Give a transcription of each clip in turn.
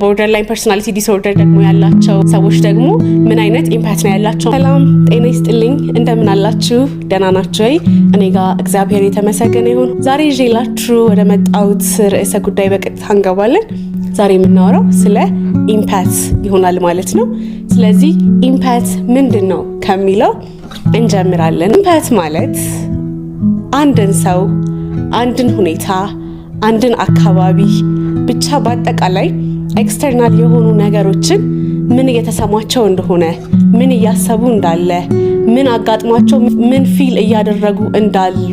Borderline personality disorder ደግሞ ያላቸው ሰዎች ደግሞ ምን አይነት empath ነው ያላቸው? ሰላም ጤና ይስጥልኝ፣ እንደምን አላችሁ? ደህና ናችሁ ወይ? እኔ ጋር እግዚአብሔር የተመሰገነ ይሁን። ዛሬ ይዤላችሁ ወደ መጣሁት ርዕሰ ጉዳይ በቀጥታ እንገባለን። ዛሬ የምናወራው ስለ empath ይሆናል ማለት ነው። ስለዚህ empath ምንድን ነው ከሚለው እንጀምራለን። Empath ማለት አንድን ሰው፣ አንድን ሁኔታ፣ አንድን አካባቢ፣ ብቻ በአጠቃላይ external የሆኑ ነገሮችን ምን እየተሰማቸው እንደሆነ፣ ምን እያሰቡ እንዳለ፣ ምን አጋጥሟቸው ምን feel እያደረጉ እንዳሉ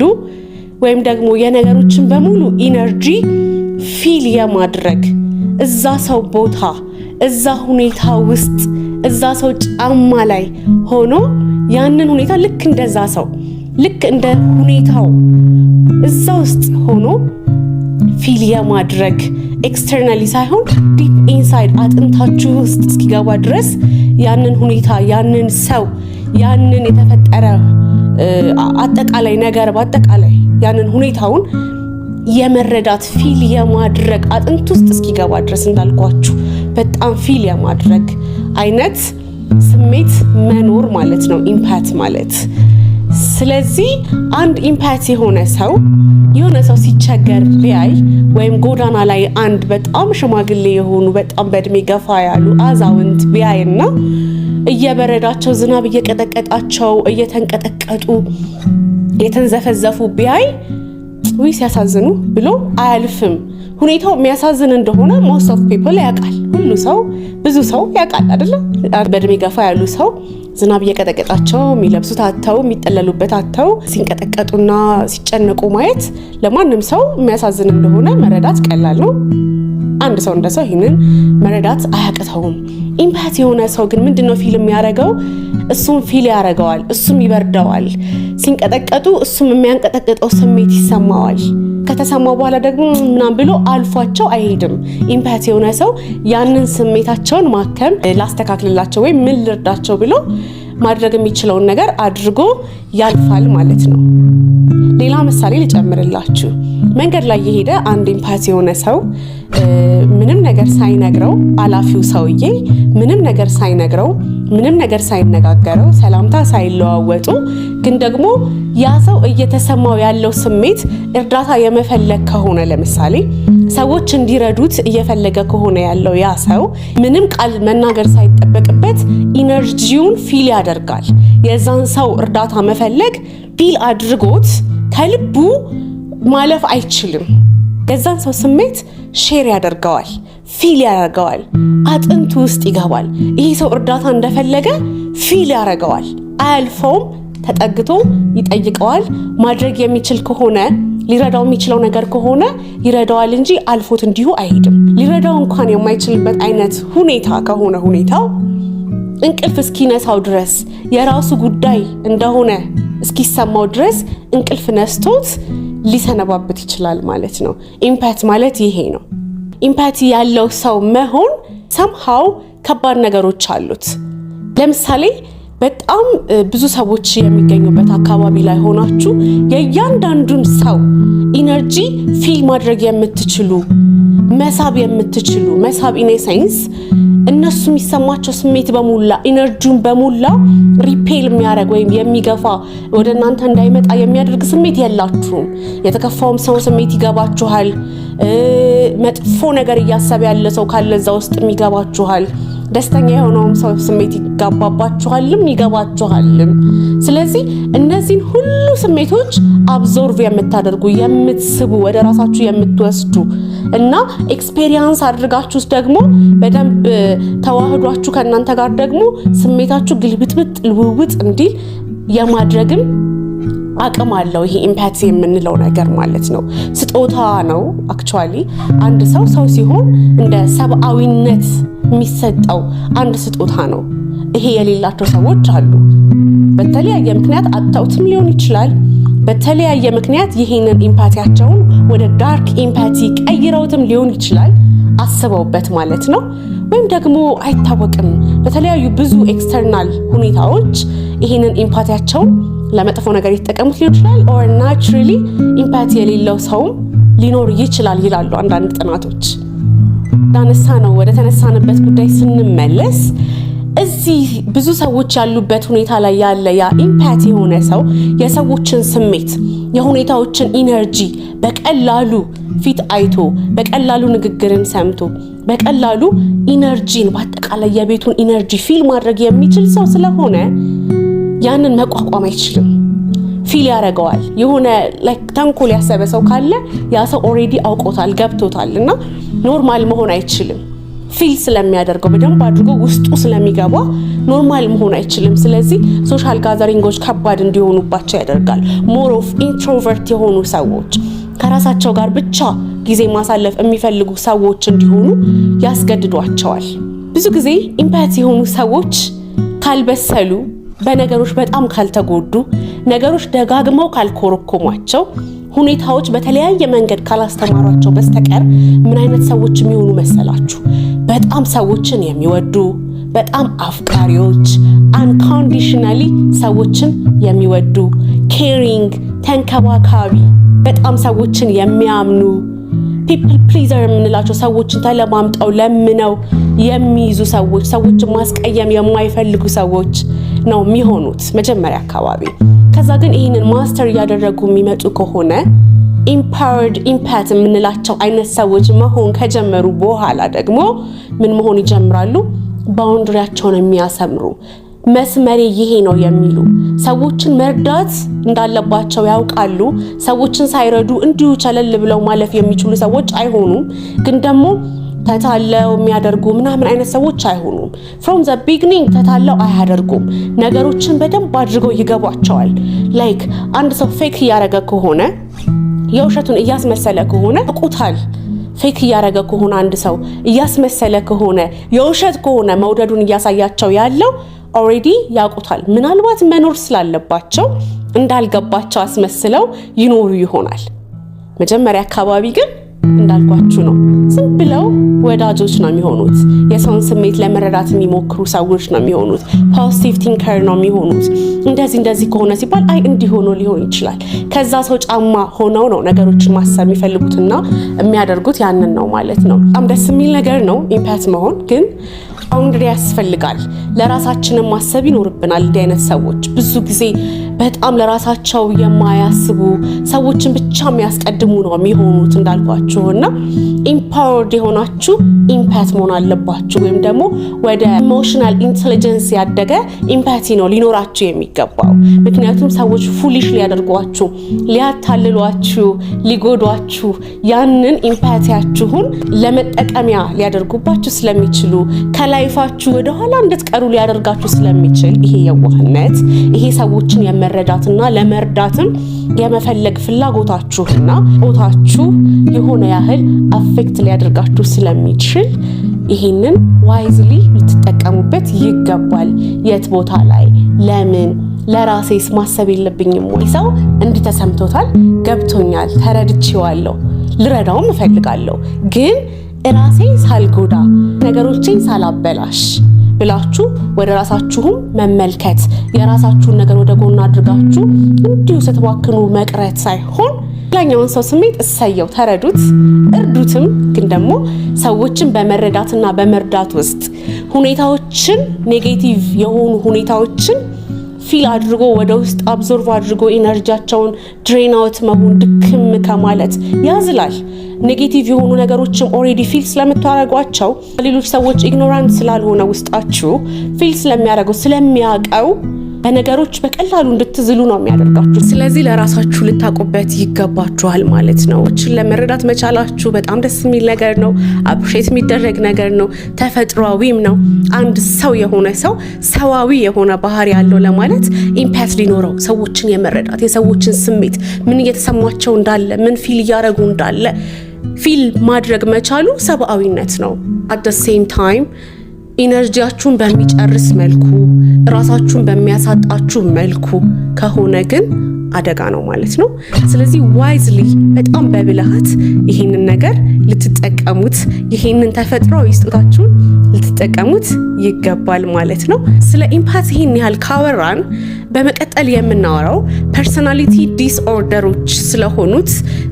ወይም ደግሞ የነገሮችን በሙሉ energy feel የማድረግ፣ እዛ ሰው ቦታ፣ እዛ ሁኔታ ውስጥ፣ እዛ ሰው ጫማ ላይ ሆኖ ያንን ሁኔታ ልክ እንደዛ ሰው፣ ልክ እንደ ሁኔታው እዛ ውስጥ ሆኖ feel የማድረግ፣ externally ሳይሆን deep inside አጥንታችሁ ውስጥ እስኪገባ ድረስ ያንን ሁኔታ፣ ያንን ሰው፣ ያንን የተፈጠረ አጠቃላይ ነገር፣ በአጠቃላይ ያንን ሁኔታውን የመረዳት፣ feel የማድረግ፣ አጥንት ውስጥ እስኪገባ ድረስ እንዳልኳችሁ በጣም feel የማድረግ አይነት ስሜት መኖር ማለት ነው empath ማለት። ስለዚህ አንድ empath የሆነ ሰው የሆነ ሰው ሲቸገር ቢያይ ወይም ጎዳና ላይ አንድ በጣም ሽማግሌ የሆኑ፣ በጣም በእድሜ ገፋ ያሉ አዛውንት ቢያይና እየበረዳቸው፣ ዝናብ እየቀጠቀጣቸው፣ እየተንቀጠቀጡ፣ የተንዘፈዘፉ ቢያይ ውይ ሲያሳዝኑ ብሎ አያልፍም። ሁኔታው የሚያሳዝን እንደሆነ most of people ያውቃል። ሁሉ ሰው፣ ብዙ ሰው ያውቃል አይደለ? በእድሜ ገፋ ያሉ ሰው ዝናብ እየቀጠቀጣቸው፣ የሚለብሱት አጥተው፣ የሚጠለሉበት አጥተው ሲንቀጠቀጡና ሲጨነቁ ማየት ለማንም ሰው የሚያሳዝን እንደሆነ መረዳት ቀላል ነው። አንድ ሰው እንደ ሰው ይህንን መረዳት አያቅተውም። Empath የሆነ ሰው ግን ምንድን ነው feel የሚያደርገው? እሱም feel ያደርገዋል፣ እሱም ይበርደዋል። ሲንቀጠቀጡ እሱም የሚያንቀጠቅጠው ስሜት ይሰማዋል። ከተሰማው በኋላ ደግሞ ምናምን ብሎ አልፏቸው አይሄድም። Empath የሆነ ሰው ያንን ስሜታቸውን ማከም፣ ላስተካክልላቸው ወይም ምን ልርዳቸው ብሎ ማድረግ የሚችለውን ነገር አድርጎ ያልፋል ማለት ነው። ሌላ ምሳሌ ልጨምርላችሁ። መንገድ ላይ የሄደ አንድ empath የሆነ ሰው ምንም ነገር ሳይነግረው፣ አላፊው ሰውዬ ምንም ነገር ሳይነግረው፣ ምንም ነገር ሳይነጋገረው፣ ሰላምታ ሳይለዋወጡ፣ ግን ደግሞ ያ ሰው እየተሰማው ያለው ስሜት እርዳታ የመፈለግ ከሆነ፣ ለምሳሌ ሰዎች እንዲረዱት እየፈለገ ከሆነ ያለው፣ ያ ሰው ምንም ቃል መናገር ሳይጠበቅበት energy ውን feel ያደርጋል። የዛን ሰው እርዳታ መፈለግ feel አድርጎት ከልቡ ማለፍ አይችልም። የዛን ሰው ስሜት share ያደርገዋል፣ feel ያደርገዋል፣ አጥንቱ ውስጥ ይገባል። ይሄ ሰው እርዳታ እንደፈለገ feel ያደርገዋል። አያልፈውም። ተጠግቶ ይጠይቀዋል። ማድረግ የሚችል ከሆነ፣ ሊረዳው የሚችለው ነገር ከሆነ ይረዳዋል እንጂ አልፎት እንዲሁ አይሄድም። ሊረዳው እንኳን የማይችልበት አይነት ሁኔታ ከሆነ፣ ሁኔታው እንቅልፍ እስኪነሳው ድረስ፣ የራሱ ጉዳይ እንደሆነ እስኪሰማው ድረስ እንቅልፍ ነስቶት ሊሰነባበት ይችላል ማለት ነው። Empath ማለት ይሄ ነው። Empathy ያለው ሰው መሆን somehow ከባድ ነገሮች አሉት። ለምሳሌ በጣም ብዙ ሰዎች የሚገኙበት አካባቢ ላይ ሆናችሁ የእያንዳንዱን ሰው energy feel ማድረግ የምትችሉ፣ መሳብ የምትችሉ፣ መሳብ in a sense እነሱ የሚሰማቸው ስሜት በሙላ፣ energy ውን በሙላ repel የሚያደርግ ወይም የሚገፋ፣ ወደ እናንተ እንዳይመጣ የሚያደርግ ስሜት የላችሁም። የተከፋውም ሰው ስሜት ይገባችኋል። መጥፎ ነገር እያሰበ ያለ ሰው ካለ እዛ ውስጥ ይገባችኋል። ደስተኛ የሆነውም ሰው ስሜት ይጋባባችኋልም ይገባችኋልም። ስለዚህ እነዚህን ሁሉ ስሜቶች absorb የምታደርጉ፣ የምትስቡ፣ ወደ ራሳችሁ የምትወስዱ እና experience አድርጋችሁስ ደግሞ በደንብ ተዋህዷችሁ ከእናንተ ጋር ደግሞ ስሜታችሁ ግልብጥብጥ ልውውጥ እንዲል የማድረግም አቅም አለው። ይሄ empathy የምንለው ነገር ማለት ነው። ስጦታ ነው። Actually አንድ ሰው ሰው ሲሆን እንደ ሰብአዊነት የሚሰጠው አንድ ስጦታ ነው። ይሄ የሌላቸው ሰዎች አሉ። በተለያየ ምክንያት አጥተውትም ሊሆን ይችላል። በተለያየ ምክንያት ይሄንን empathy ያቸውን ወደ dark empathy ቀይረውትም ሊሆን ይችላል፣ አስበውበት ማለት ነው። ወይም ደግሞ አይታወቅም። በተለያዩ ብዙ external ሁኔታዎች ይሄንን empathy ያቸውን ለመጥፎ ነገር የተጠቀሙት ሊሆን ይችላል። Or naturally empathy የሌለው ሰውም ሊኖር ይችላል ይላሉ አንዳንድ ጥናቶች። እንዳነሳነው ወደ ተነሳንበት ጉዳይ ስንመለስ፣ እዚህ ብዙ ሰዎች ያሉበት ሁኔታ ላይ ያለ ያ empath የሆነ ሰው የሰዎችን ስሜት፣ የሁኔታዎችን energy በቀላሉ ፊት አይቶ፣ በቀላሉ ንግግርን ሰምቶ፣ በቀላሉ energy ን፣ በአጠቃላይ የቤቱን energy feel ማድረግ የሚችል ሰው ስለሆነ ያንን መቋቋም አይችልም። Feel ያደርገዋል። የሆነ like ተንኮል ያሰበ ሰው ካለ ያ ሰው already አውቆታል፣ ገብቶታል እና normal መሆን አይችልም። Feel ስለሚያደርገው፣ በደንብ አድርጎ ውስጡ ስለሚገባ normal መሆን አይችልም። ስለዚህ social gathering ኦች ከባድ እንዲሆኑባቸው ያደርጋል። More of introvert የሆኑ ሰዎች፣ ከራሳቸው ጋር ብቻ ጊዜ ማሳለፍ የሚፈልጉ ሰዎች እንዲሆኑ ያስገድዷቸዋል። ብዙ ጊዜ empath የሆኑ ሰዎች ካልበሰሉ፣ በነገሮች በጣም ካልተጎዱ፣ ነገሮች ደጋግመው ካልኮረኮሟቸው፣ ሁኔታዎች በተለያየ መንገድ ካላስተማሯቸው በስተቀር ምን አይነት ሰዎች የሚሆኑ መሰላችሁ? በጣም ሰዎችን የሚወዱ፣ በጣም አፍቃሪዎች፣ unconditionally ሰዎችን የሚወዱ፣ caring፣ ተንከባካቢ፣ በጣም ሰዎችን የሚያምኑ፣ people pleaser የምንላቸው፣ ሰዎችን ተለማምጠው ለምነው የሚይዙ ሰዎች፣ ሰዎችን ማስቀየም የማይፈልጉ ሰዎች ነው የሚሆኑት መጀመሪያ አካባቢ። ከዛ ግን ይህንን master እያደረጉ የሚመጡ ከሆነ፣ empowered empath የምንላቸው አይነት ሰዎች መሆን ከጀመሩ በኋላ ደግሞ ምን መሆን ይጀምራሉ? Boundary ያቸውን የሚያሰምሩ፣ መስመሬ ይሄ ነው የሚሉ፣ ሰዎችን መርዳት እንዳለባቸው ያውቃሉ። ሰዎችን ሳይረዱ እንዲሁ ቸለል ብለው ማለፍ የሚችሉ ሰዎች አይሆኑም። ግን ደግሞ ተታለው የሚያደርጉ ምናምን አይነት ሰዎች አይሆኑም። From the beginning ተታለው አያደርጉም። ነገሮችን በደንብ አድርገው ይገቧቸዋል። Like አንድ ሰው fake እያደረገ ከሆነ፣ የውሸቱን እያስመሰለ ከሆነ ያውቁታል። Fake እያደረገ ከሆነ፣ አንድ ሰው እያስመሰለ ከሆነ፣ የውሸት ከሆነ መውደዱን እያሳያቸው ያለው already ያውቁታል። ምናልባት መኖር ስላለባቸው እንዳልገባቸው አስመስለው ይኖሩ ይሆናል። መጀመሪያ አካባቢ ግን እንዳልኳችሁ ነው። ዝም ብለው ወዳጆች ነው የሚሆኑት። የሰውን ስሜት ለመረዳት የሚሞክሩ ሰዎች ነው የሚሆኑት። Positive thinker ነው የሚሆኑት። እንደዚህ እንደዚህ ከሆነ ሲባል አይ እንዲህ ሆኖ ሊሆን ይችላል። ከዛ ሰው ጫማ ሆነው ነው ነገሮችን ማሰብ የሚፈልጉትና የሚያደርጉት ያንን ነው ማለት ነው። በጣም ደስ የሚል ነገር ነው empath መሆን፣ ግን boundary ያስፈልጋል። ለራሳችንም ማሰብ ይኖርብናል። እንዲህ አይነት ሰዎች ብዙ ጊዜ በጣም ለራሳቸው የማያስቡ፣ ሰዎችን ብቻ የሚያስቀድሙ ነው የሚሆኑት እንዳልኳችሁ። እና empowered የሆናችሁ empath መሆን አለባችሁ። ወይም ደግሞ ወደ emotional intelligence ያደገ empathy ነው ሊኖራችሁ የሚገባው። ምክንያቱም ሰዎች foolish ሊያደርጓችሁ፣ ሊያታልሏችሁ፣ ሊጎዷችሁ፣ ያንን empathy ያችሁን ለመጠቀሚያ ሊያደርጉባችሁ ስለሚችሉ፣ ከ life ኣችሁ ወደኋላ እንድትቀሩ ሊያደርጋችሁ ስለሚችል፣ ይሄ የዋህነት፣ ይሄ ሰዎችን የመረዳትና ለመርዳትም የመፈለግ ፍላጎታችሁና ቦታችሁ የሆነ ያህል affect ሊያደርጋችሁ ስለሚችል ይሄንን wisely ልትጠቀሙበት ይገባል። የት ቦታ ላይ፣ ለምን፣ ለራሴስ ማሰብ የለብኝም ወይ? ሰው እንዲህ ተሰምቶታል፣ ገብቶኛል፣ ተረድቼዋለሁ፣ ልረዳውም እፈልጋለሁ፣ ግን ራሴን ሳልጎዳ፣ ነገሮቼን ሳላበላሽ ብላችሁ ወደ ራሳችሁም መመልከት፣ የራሳችሁን ነገር ወደ ጎን አድርጋችሁ እንዲሁ ስትባክኑ መቅረት ሳይሆን ሌላኛውን ሰው ስሜት እሰየው፣ ተረዱት፣ እርዱትም። ግን ደግሞ ሰዎችን በመረዳትና በመርዳት ውስጥ ሁኔታዎችን፣ negative የሆኑ ሁኔታዎችን feel አድርጎ፣ ወደ ውስጥ absorb አድርጎ energy ያቸውን drain out መሆን፣ ድክም ከማለት ያዝላል። Negative የሆኑ ነገሮችም already feel ስለምታደርጓቸው፣ ሌሎች ሰዎች ignorant ስላልሆነ፣ ውስጣችሁ feel ስለሚያደርገው፣ ስለሚያውቀው በነገሮች በቀላሉ እንድትዝሉ ነው የሚያደርጋችሁ። ስለዚህ ለራሳችሁ ልታውቁበት ይገባችኋል ማለት ነው። ሰዎችን ለመረዳት መቻላችሁ በጣም ደስ የሚል ነገር ነው። Appreciate የሚደረግ ነገር ነው። ተፈጥሯዊም ነው። አንድ ሰው የሆነ ሰው፣ ሰዋዊ የሆነ ባህሪ ያለው ለማለት empath ሊኖረው፣ ሰዎችን የመረዳት፣ የሰዎችን ስሜት፣ ምን እየተሰማቸው እንዳለ፣ ምን feel እያደረጉ እንዳለ feel ማድረግ መቻሉ ሰብአዊነት ነው። At the same time energy ያችሁን በሚጨርስ መልኩ፣ ራሳችሁን በሚያሳጣችሁ መልኩ ከሆነ ግን አደጋ ነው ማለት ነው። ስለዚህ wisely፣ በጣም በብልሃት ይሄንን ነገር ልትጠቀሙት፣ ይሄንን ተፈጥሯዊ ስጦታችሁን ልትጠቀሙት ይገባል ማለት ነው። ስለ empath ይሄን ያህል ካወራን በመቀጠል የምናወራው personality disorder ኦች ስለሆኑት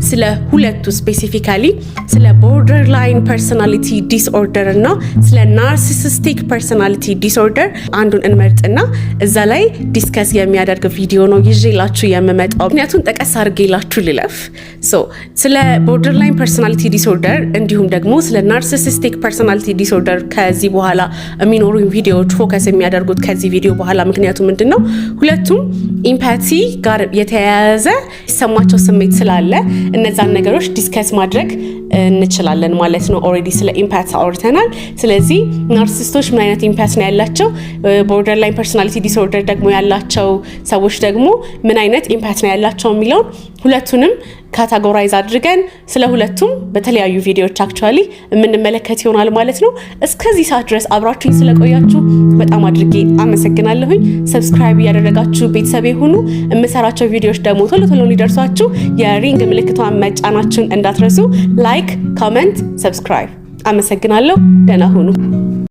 ስለ ሁለቱ፣ specifically ስለ borderline personality disorder እና ስለ narcissistic personality disorder አንዱን እንመርጥና እዛ ላይ discuss የሚያደርግ ቪዲዮ ነው ይዤላችሁ የምመጣው። ምክንያቱም ጠቀስ አድርጌላችሁ ልለፍ። So ስለ borderline personality disorder እንዲሁም ደግሞ ስለ narcissistic personality disorder ከዚህ በኋላ የሚኖሩኝ ቪዲዮዎች focus የሚያደርጉት ከዚህ ቪዲዮ በኋላ፣ ምክንያቱ ምንድን ነው? ሁለቱም empathy ጋር የተያያዘ የሚሰማቸው ስሜት ስላለ እነዛን ነገሮች discuss ማድረግ እንችላለን ማለት ነው። Already ስለ empath አውርተናል። ስለዚህ narcissist ኦች ምን አይነት empath ነው ያላቸው፣ borderline personality disorder ደግሞ ያላቸው ሰዎች ደግሞ ምን አይነት empath ነው ያላቸው የሚለውን ሁለቱንም categorize አድርገን ስለ ሁለቱም በተለያዩ ቪዲዮዎች actually የምንመለከት ይሆናል ማለት ነው። እስከዚህ ሰዓት ድረስ አብራችሁኝ ስለቆያችሁ በጣም አድርጌ አመሰግናለሁኝ። Subscribe እያደረጋችሁ ቤተሰብ ሁኑ። የምሰራቸው ቪዲዮዎች ደግሞ ቶሎ ቶሎ እንዲደርሷችሁ የ ring ምልክቷን መጫናችሁን እንዳትረሱ። Like፣ comment፣ subscribe። አመሰግናለሁ። ደህና ሁኑ።